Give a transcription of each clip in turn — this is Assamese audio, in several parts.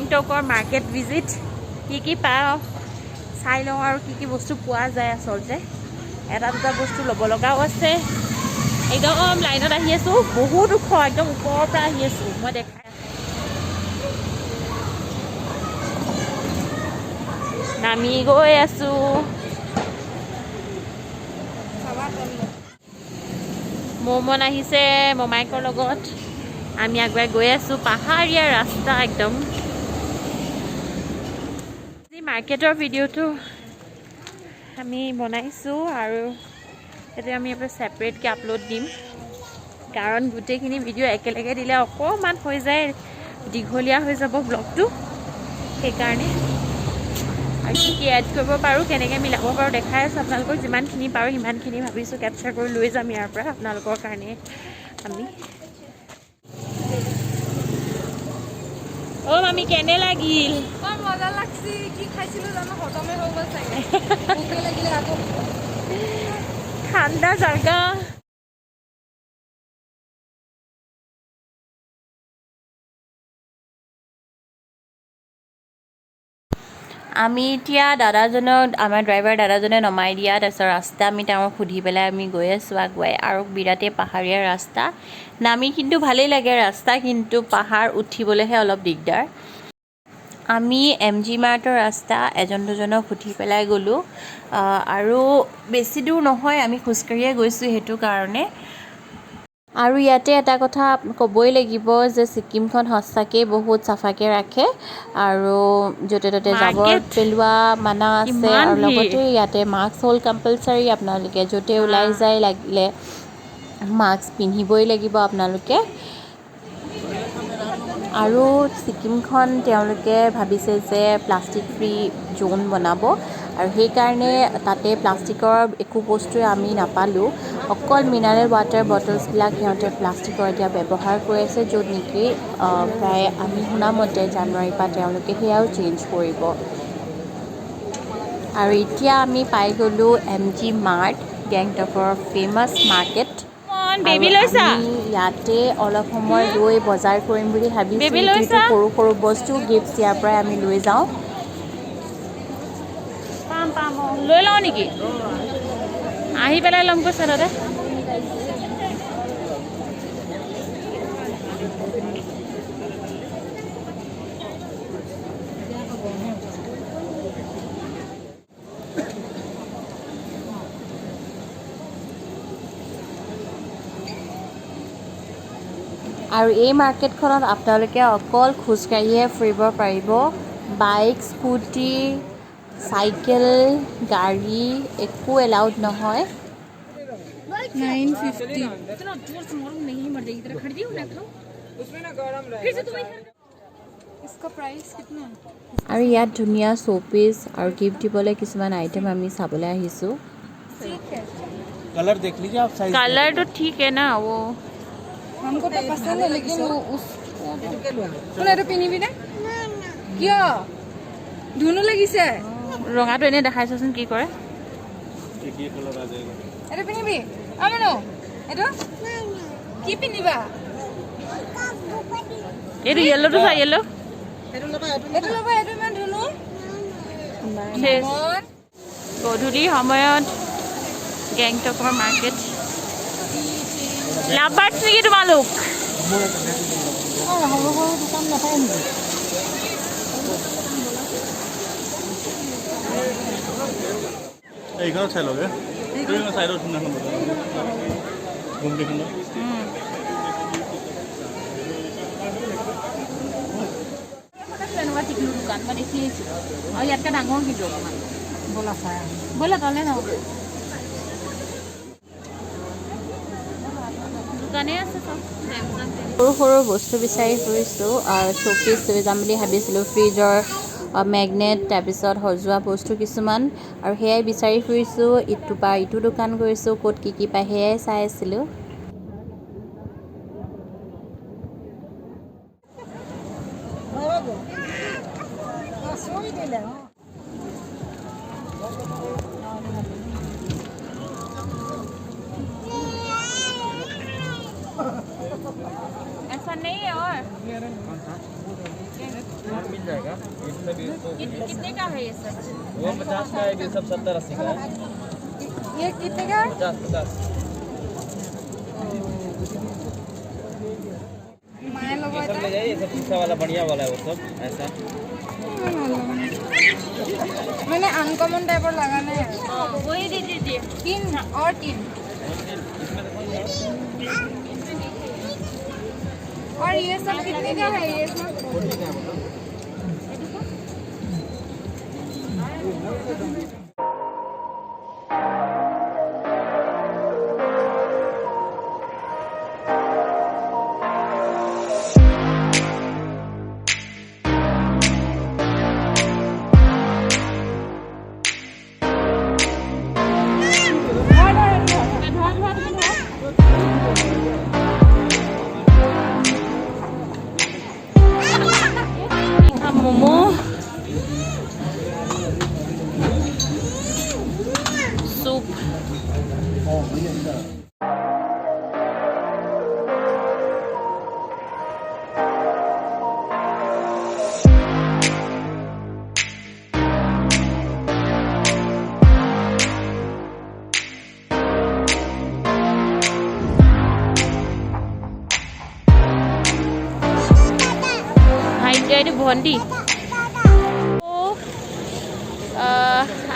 গেংটকৰ মাৰ্কেট ভিজিট। কি কি পাওঁ চাই লওঁ আৰু কি কি বস্তু পোৱা যায়। আচলতে এটা দুটা বস্তু ল'ব লগাও আছে। একদম লাইনত আহি আছোঁ, বহুত ওখ, একদম ওপৰৰ পৰা আহি আছোঁ মই। দেখাই নামি গৈ আছোঁ। মৌমন আহিছে মমায়েকৰ লগত। আমি আগুৱাই গৈ আছোঁ, পাহাৰীয়া ৰাস্তা একদম। আজি মাৰ্কেটৰ ভিডিঅ'টো আমি বনাইছোঁ আৰু এতিয়া আমি এবাৰ ছেপাৰেটকৈ আপলোড দিম, কাৰণ গোটেইখিনি ভিডিঅ' একেলগে দিলে অকণমান হৈ যায়, দীঘলীয়া হৈ যাব ব্লগটো। সেইকাৰণে আৰু কি কি এড কৰিব পাৰোঁ, কেনেকৈ মিলাব পাৰোঁ দেখাই আছোঁ আপোনালোকক। যিমানখিনি পাৰোঁ সিমানখিনি ভাবিছোঁ কেপচাৰ কৰি লৈ যাম ইয়াৰ পৰা আপোনালোকৰ কাৰণে আমি। অ' মামী, কেনে লাগিল? মজা লাগছি। কি খাইছিলো জানো, হজমে হৈ গ'ল চাগে, ভোকে লাগিলে আকৌ। ঠাণ্ডা জাগা। আমি এতিয়া দাদাজনক, আমাৰ ড্ৰাইভাৰ দাদাজনে নমাই দিয়া, তাৰপিছত ৰাস্তা আমি তেওঁক সুধি পেলাই আমি গৈ আছোঁ আগুৱাই। আৰু বিৰাটেই পাহাৰীয়া ৰাস্তা, নামি কিন্তু ভালেই লাগে ৰাস্তা, কিন্তু পাহাৰ উঠিবলৈহে অলপ দিগদাৰ। আমি এম জি মাৰ্টৰ ৰাস্তা এজন দুজনক সুধি পেলাই গ'লোঁ আৰু বেছি দূৰ নহয়, আমি খোজকাঢ়িয়ে গৈছোঁ সেইটো কাৰণে। আৰু ইয়াতে এটা কথা ক'বই লাগিব যে ছিকিমখন সঁচাকেই বহুত চাফাকৈ ৰাখে আৰু য'তে ত'তে জাবৰ মাৰ্কেট পেলোৱা মানা আছে। কিমান আৰু ভিৰ। লগতে ইয়াতে মাস্ক হ'ল কম্পালচাৰী। আপোনালোকে য'তে ওলাই যায় লাগিলে মাস্ক পিন্ধিবই লাগিব আপোনালোকে। আৰু ছিকিমখন তেওঁলোকে ভাবিছে যে প্লাষ্টিক ফ্ৰী জ'ন বনাব আৰু সেইকাৰণে তাতে প্লাষ্টিকৰ একো বস্তুৱে আমি নাপালোঁ। অকল মিনাৰেল ৱাটাৰ বটলছবিলাক সিহঁতে প্লাষ্টিকৰ এতিয়া ব্যৱহাৰ কৰি আছে, য'ত নেকি প্ৰায় আমি শুনামতে জানুৱাৰীৰ পৰা তেওঁলোকে সেয়াও চেঞ্জ কৰিব। আৰু এতিয়া আমি পাই গ'লোঁ এম জি মাৰ্ট, গেংটকৰ ফেমাছ মাৰ্কেট। মন আৰু বেবী লৈছা? আমি ইয়াতে অলপ সময় ৰৈ বজাৰ কৰিম বুলি ভাবিছোঁ। বেবী ইটো লৈছা? সৰু সৰু বস্তু, গিফ্টছ ইয়াৰ পৰাই আমি লৈ যাওঁ। পাম পাম, অঁ, লৈ লওঁ নেকি? আহি পেলাই ল'ম কৈছে দাদা। আৰু এই মাৰ্কেটখনত আপোনালোকে অকল খোজকাঢ়িহে ফুৰিব পাৰিব। বাইক, স্কুটি, চাইকেল, গাড়ী একো এলাউড নহয়। 950। इसका प्राइस कितना है? আৰু ইয়াত ধুনীয়া শ্ব'পিচ আৰু গিফ্ট দিবলৈ কিছুমান আইটেম আমি চাবলৈ আহিছোঁ। ठीक है। कलर देख लीजिए आप, साइज। कलर तो ठीक है ना वो? हमको तो पसंद है, लेकिन वो उस কোন এইটো পিন্ধিবি নে? কিয় ধুনু লাগিছে? ৰঙাটো এনেই দেখাইছোচোন কি কৰে। एक ये कलर आ जाएगा। এইটো পিন্ধিবি আমনো? এইটো কি পিন্ধিবা? এইটো য়েল্ল'টো চা, য়েল্ল'। এইটো ল'বা? এইটো ইমান ধুনু চেচ। মন। গধূলি সময়ত গেংটকৰ মাৰ্কেট। লাভ বাৰ্ডছ নেকি তোমালোক? সৰু সৰু দোকান নাপায় নেকি? এইখনত চাই লওক। এইখন চাইডত ধুনীয়া এখন বজাৰ ঘুমটিখনত। এনেকুৱা টিকলু দোকান মই দেখি আহিছোঁ আৰু ইয়াতকৈ ডাঙৰ কিন্তু অকণমান। ব'লা, চাই আহোঁ। ব'লা, তলে যাওঁ। দোকানেই আছে চব, চেমচাং। সৰু সৰু বস্তু বিচাৰি ফুৰিছোঁ আৰু শ্ব'পিচ লৈ যাম বুলি ভাবিছিলোঁ, ফ্ৰিজৰ মেগনেট, তাৰপিছত সজোৱা বস্তু কিছুমান আৰু সেয়াই বিচাৰি ফুৰিছোঁ। ইটোৰ পৰা ইটো দোকান গৈছোঁ, ক'ত কি কি পায় সেয়াই চাই আছিলোঁ। চুই দিলে অঁ। ऐसा नहीं है और मिल जाएगा। कितने का है ये सब? वो 50 का है, ये सब 70-80 का है। ये कितने का है? 50-50। माয়ে ল'ব ये सब এটা। ले जाइए, ये सब शीशा वाला बढ़िया वाला है वो सब ऐसा। মানে আনকমন টাইপৰ লগা নাই আৰু। वही दे दीजिए। तीन और तीन और ये सब कितने का है? ये सब মোমো, soup. ভাইটি, এইটো ভণ্টি।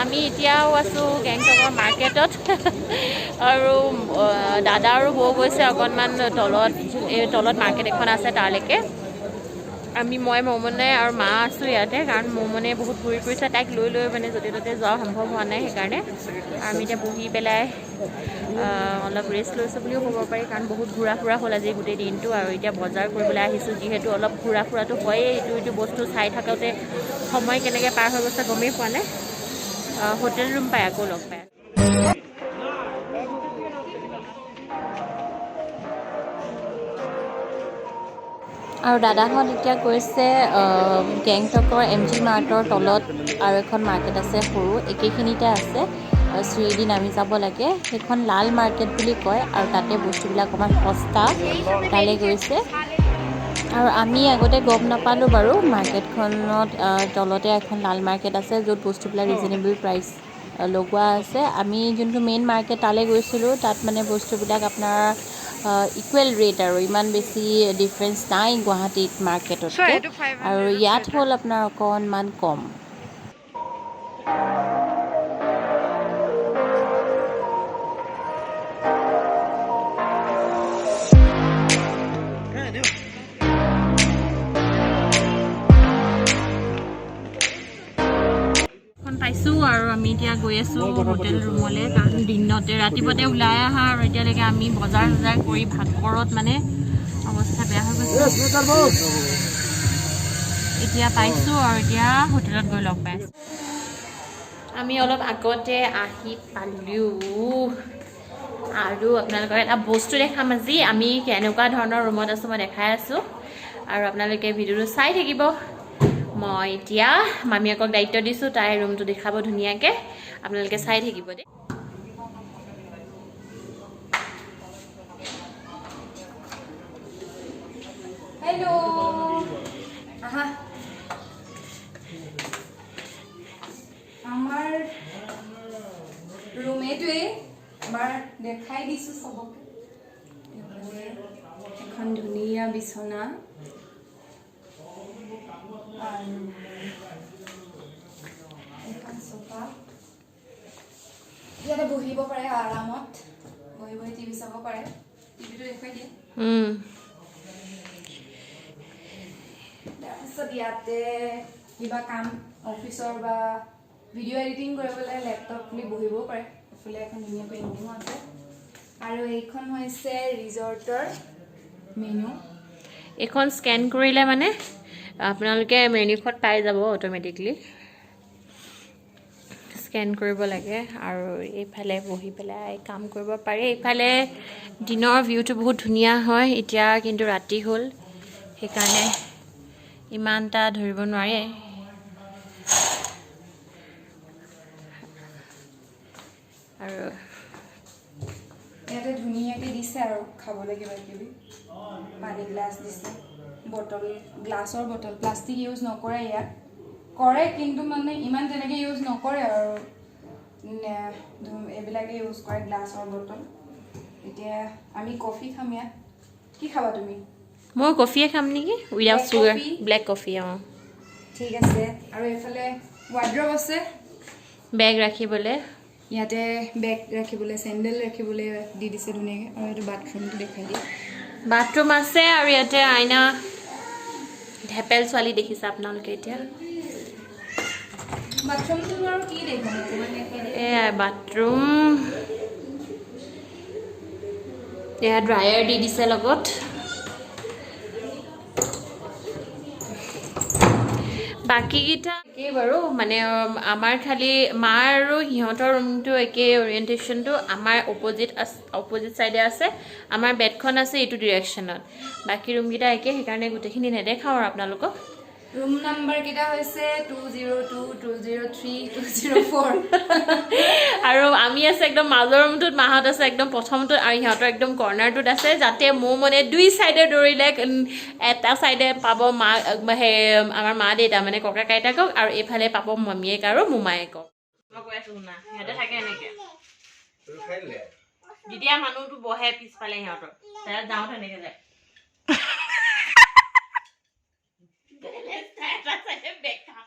আমি এতিয়াও আছোঁ গেংটকৰ মাৰ্কেটত আৰু দাদা আৰু বৌ গৈছে অকণমান তলত, এই তলত মাৰ্কেট এখন আছে তালৈকে। আমি মই মৌমনে আৰু মা আছোঁ ইয়াতে, কাৰণ মৌমনে বহুত ঘূৰি ফুৰিছে, তাইক লৈ লৈ মানে য'তে ত'তে যোৱা সম্ভৱ হোৱা নাই সেইকাৰণে। আৰু আমি এতিয়া বহি পেলাই অলপ ৰেষ্ট লৈছোঁ বুলিও ক'ব পাৰি, কাৰণ বহুত ঘূৰা ফুৰা হ'ল আজি গোটেই দিনটো। আৰু এতিয়া বজাৰ কৰিবলৈ আহিছোঁ, যিহেতু অলপ ঘূৰা ফুৰাটো হয়েই, ইটো ইটো বস্তু চাই থাকোঁতে সময় কেনেকৈ পাৰ হৈ গৈছে গমেই পোৱা নাই। হোটেল ৰুম পাই আকৌ লগ পাই। আৰু দাদাহঁত এতিয়া গৈছে গেংটকৰ এম জি মাৰ্টৰ তলত আৰু এখন মাৰ্কেট আছে সৰু, একেখিনিতে আছে, চিৰিদি নামি যাব লাগে। সেইখন লাল মাৰ্কেট বুলি কয় আৰু তাতে বস্তুবিলাক অকণমান সস্তা, তালৈ গৈছে। আৰু আমি আগতে গম নাপালোঁ বাৰু, মাৰ্কেটখনত তলতে এখন লাল মাৰ্কেট আছে য'ত বস্তুবিলাক ৰিজনেবল প্ৰাইচ লগোৱা আছে। আমি যোনটো মেইন মাৰ্কেট তালৈ গৈছিলোঁ, তাত মানে বস্তুবিলাক আপোনাৰ ইকুৱেল ৰেট আৰু ইমান বেছি ডিফাৰেঞ্চ নাই গুৱাহাটীত মাৰ্কেটতকৈ, আৰু ইয়াত হ'ল আপোনাৰ অকণমান কম। পাইছোঁ আৰু আমি এতিয়া গৈ আছোঁ হোটেল ৰুমলৈ, কাৰণ দিনতে ৰাতিপুৱাতে ওলাই অহা আৰু এতিয়ালৈকে আমি বজাৰ চজাৰ কৰি ভাগৰত মানে অৱস্থা বেয়া হৈ গৈছে। এতিয়া পাইছোঁ আৰু এতিয়া হোটেলত গৈ লগ পাই আছোঁ। আমি অলপ আগতে আহি পালোঁ আৰু আপোনালোকক এটা বস্তু দেখাম আজি, আমি কেনেকুৱা ধৰণৰ ৰুমত আছোঁ মই দেখাই আছোঁ আৰু আপোনালোকে ভিডিঅ'টো চাই থাকিব। মই এতিয়া মামীয়েকক দায়িত্ব দিছোঁ, তাই ৰুমটো দেখাব ধুনীয়াকৈ, আপোনালোকে চাই থাকিব দেই। হেল্ল', আহা, আমাৰ ৰুম এইটোৱেই, এবাৰ দেখাই দিছোঁ চবকে। এখন ধুনীয়া বিচনা আৰু এখন চোফা, ইয়াতে বহিব পাৰে আৰামত, বহি বহি টিভি চাব পাৰে। টিভিটো দেখুৱাই দিয়ে। তাৰপিছত ইয়াতে কিবা কাম অফিচৰ বা ভিডিঅ' এডিটিং কৰিবলৈ লেপটপ খুলি বহিবও পাৰে। এইফালে এখন ধুনীয়া পেইণ্টিঙো আছে। আৰু এইখন হৈছে ৰিজৰ্টৰ মেনু। এইখন স্কেন কৰিলে মানে আপোনালোকে মেনুখন পাই যাব অট'মেটিকলি, স্কেন কৰিব লাগে। আৰু এইফালে বহি পেলাই কাম কৰিব পাৰি। এইফালে দিনৰ ভিউটো বহুত ধুনীয়া হয়, এতিয়া কিন্তু ৰাতি হ'ল সেইকাৰণে ইমান এটা ধৰিব নোৱাৰি। আৰু ইয়াতে ধুনীয়াকৈ দিছে আৰু খাবলৈ কিবা কিবি, পানী গ্লাছ দিছে, বটল, গ্লাছৰ বটল, প্লাষ্টিক ইউজ নকৰে ইয়াত, কৰে, কিন্তু মানে ইমান তেনেকৈ ইউজ নকৰে আৰু এইবিলাকে ইউজ কৰে, গ্লাছৰ বটল। এতিয়া আমি কফি খাম ইয়াত। কি খাবা তুমি? মই কফিয়ে খাম নেকি, without Black sugar. coffee? Black coffee, অঁ। ঠিক আছে। আৰু এইফালে ৱাৰ্ড্ৰব আছে। বেগ ৰাখিবলৈ। ইয়াতে বেগ ৰাখিবলৈ, চেণ্ডেল ৰাখিবলৈ দি দিছে ধুনীয়াকৈ। আৰু এইটো বাথৰুমটো দেখাই দিয়ে। বাথৰুম আছে আৰু ইয়াতে আইনা। ঢেপেল ছোৱালী দেখিছে আপোনালোকে এতিয়া। বাথৰুমটো আৰু কি দেখুৱাম, অকণমান দেখাই দিয়ে। এয়া বাথৰুম। এয়া ড্ৰায়াৰ দি দিছে লগত। বাকীকেইটা একেই বাৰু, মানে আমাৰ খালি মা আৰু সিহঁতৰ ৰুমটো একেই অৰিয়েণ্টেশ্যনটো। আমাৰ অপজিট আছে, অপজিট চাইডে আছে। আমাৰ বেডখন আছে এইটো ডিৰেকশ্যনত। বাকী ৰুমকেইটা একেই, সেইকাৰণে গোটেইখিনি নেদেখাওঁ আৰু আপোনালোকক। ৰুম নাম্বাৰ কেইটা হৈছে 202, 203, 204। আৰু আমি আছে একদম মাজৰ ৰুমটোত, মাহঁত আছে একদম প্ৰথমটোত আৰু সিহঁতৰ একদম কৰ্ণাৰটোত আছে, যাতে মোৰ মানে দুই চাইডে দৌৰিলে এটা চাইডে পাব মা, সেই আমাৰ মা দেউতা মানে ককাক আইতাকক, আৰু এইফালে পাব মামীয়েক আৰু মোমায়েকক। মই কৈ আছো শুনা, সিহঁতে থাকে এনেকে। যেতিয়া মানুহটো বহে পিছফালে সিহঁতৰ, তেতিয়া যাওঁতে এনেকে যায়। এটা চাইডে বেকা।